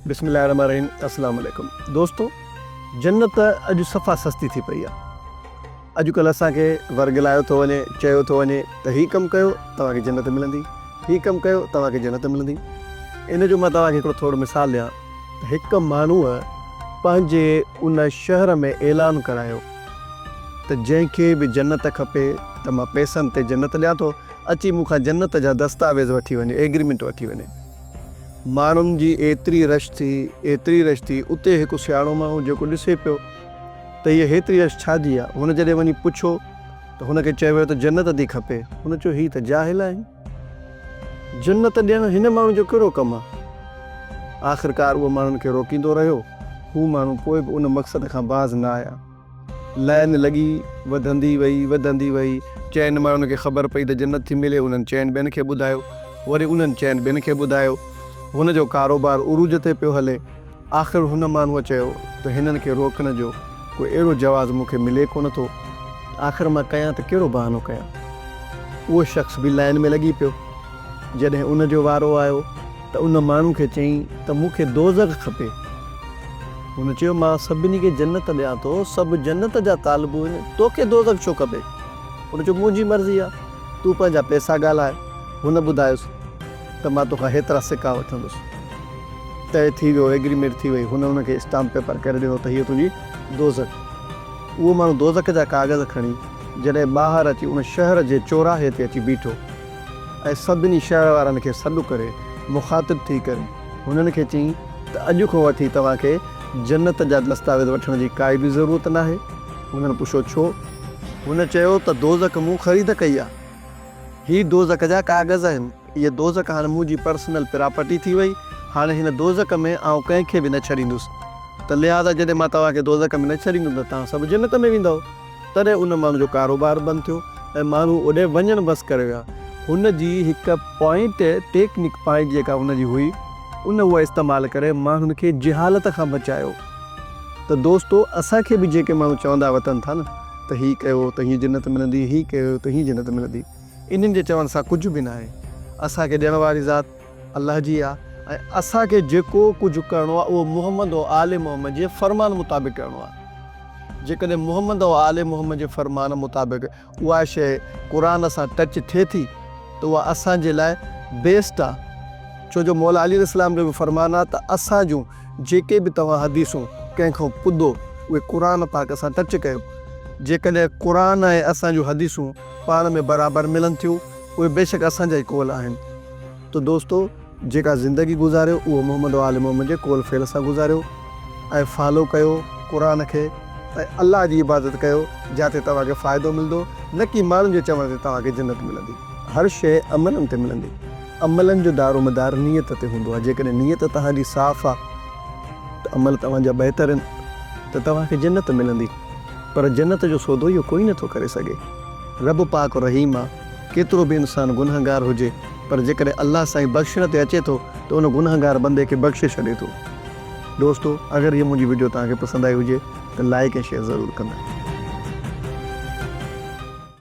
بسم الله الرحمن الرحيم السلام عليڪم دوستو جنت اڄ صفا سستي ٿي پئي آ اڄ ڪلهه اسان کي ورغلايو ٿو وڃي چيو ٿو وڃي ته هي ڪم ڪيو توهان کي جنت ملندي هي ڪم ڪيو توهان کي جنت ملندي ان جو مان توهان کي هڪڙو ٿورو مثال ڏيان ته هڪ ماڻهوء پنهنجي ان شهر ۾ اعلان ڪرايو ته جنهن کي به جنت کپي ته مان پئسن تي جنت ڏيان ٿو اچي مون کان جنت جا دستاويز وٺي وڃي ايگريمينٽ وٺي وڃي. ماڻهن جي ايتري رش ٿي، ايتري رش ٿي، اتي هڪ سياڻو ماڻهو جيڪو ڏسي پيو ته هيء هيتري رش ڇا جي آ؟ هن جڏهن وڃي پڇيو ته هن کي چيو ويو ته جنت ٿي کپي. هن چيو هي ته جاهل آهن. جنت ڏيڻ هن ماڻهو جو ڪهڙو ڪم آ؟ آخرڪار اهو ماڻهن کي روڪيندو رهيو. هو ماڻهو پوء به ان مقصد کان باز نه آيا. لائن لڳي وڌندي وئي، وڌندي وئي. چئن ماڻهن کي خبر پئي ته جنت ٿي ملي، انهن چئن ٻين کي ٻڌايو، وري انهن چئن ٻين کي ٻڌايو. هن جو ڪاروبار عروج تي پيو هلي. آخر هن ماڻهوء چيو ته هنن کي روڪڻ جو ڪو اهڙو جواز مون کي ملي ڪونه ٿو. آخر مان ڪيان ته ڪهڙو بهانو ڪيان؟ اهو شخص به لائن ۾ لڳي پيو. جڏهن ان جو وارو آيو ته ان ماڻهو کي چيائين ته مون کي دوزخ کپي. هن چيو، مان سڀني کي جنت ڏيان ٿو، سڀ جنت جا طالبو آهن، توکي دوزخ ڇو کپي؟ هن چيو، منهنجي مرضي آهي، تون پنهنجا پئسا ڳالهاء. هن ٻڌايس ته مان توکان هيترا سڪا وٺندس. طئي ٿي ويو، ايگريمينٽ ٿي وئي. هن ان کي اسٽامپ پيپر ڪري ڏنو ته هيء تنهنجي دوزخ. اهو ماڻهو دوزخ جا ڪاغذ کڻي جڏهن ٻاهر اچي ان شهر جي چوراهي تي اچي بيٺو ۽ سڀني شهر وارن کي سڏ ڪري مخاطب ٿي ڪري هنن کي چيائين ته اڄ کان وٺي توهان کي جنت جا دستاويز وٺڻ جي ڪائي به ضرورت ناهي. هنن پڇيو ڇو؟ هن چيو ته دوزخ مون خريد ڪئي آهي. هي دوزخ جا ڪاغذ آهن. هيء دوزخ هاڻ منهنجي پرسنل پراپرٽي ٿي وئي. هاڻي هن دوزخ ۾ آئون ڪنهن کي به نه ڇڏيندس. ته لهٰذا جڏهن مان توهان کي دوزخ ۾ نه ڇڏيندس ته توهان سڀ جنت ۾ ويندؤ. تڏهن ان ماڻهو جو ڪاروبار بند ٿيو ۽ ماڻهو اوڏي وڃڻ بس ڪري ويا. هن جي هڪ پوائنٽ، ٽيڪنڪ پوائنٽ جيڪا هن جي هئي، ان اها استعمال ڪري ماڻهن کي جهالت کان بچايو. ته دوستو اسان کي به جيڪي ماڻهو چوندا وتن ٿا نه ته هي ڪيو ته هيئن جنت ملندي، هي ڪيو ته هيئن جنت ملندي. انهن جي چوڻ سان ڪجهه به ناهي. اسان کي ڏيڻ واري ذات الله جي آ ۽ اسان کي جيڪو ڪجهه ڪرڻو آ اهو محمد و آل محمد جي فرمان مطابق ڪرڻو آ. جيڪڏهن محمد و آل محمد جي فرمان مطابق اها شيء قرآن سان ٽچ ٿئي ٿي ته اها اسان جي لاء بيسٽ آ. ڇو جو مولا علي عليه السلام جو به فرمان آ ته اسان جون جيڪي به توهان حديثون ڪنهن کان ٻڌو اهي قرآن پاڪ سان ٽچ ڪيو. جيڪڏهن قرآن ۽ اسان جون حديثون پاڻ ۾ برابر ملن ٿيون اهي بيشڪ اسان جا ئي قول آهن. ته دوستو جيڪا زندگي گذاريو اهو محمد و آل محمد جي قول فعل سان گذاريو ۽ فالو ڪيو قرآن کي ۽ الله جي عبادت ڪيو جاتي توهان کي فائدو ملندو نه ڪي ماڻهن جي چوڻ تي توهان کي جنت ملندي. هر شيء عملن تي ملندي. عملن جو دارومدار نيت تي هوندو آهي جيڪڏهن نيت توهان جي صاف آهي ته عمل توهان جا بهتر آهن ته توهان کي جنت ملندي پر جنت جو سودو اهو ڪوئي نٿو ڪري سگهي. رب پاڪ رحيم آ ڪيترو به انسان گنهگار هجي پر جيڪڏهن الله سائين بخشڻ تي اچي ٿو ته ان گنهگار بندي کي بخشي ڇڏي ٿو. دوستو اگر هي منهنجي وڊيو توهان کي پسند آئي هجي ته لائيڪ ۽ شيئر ضرور ڪندا.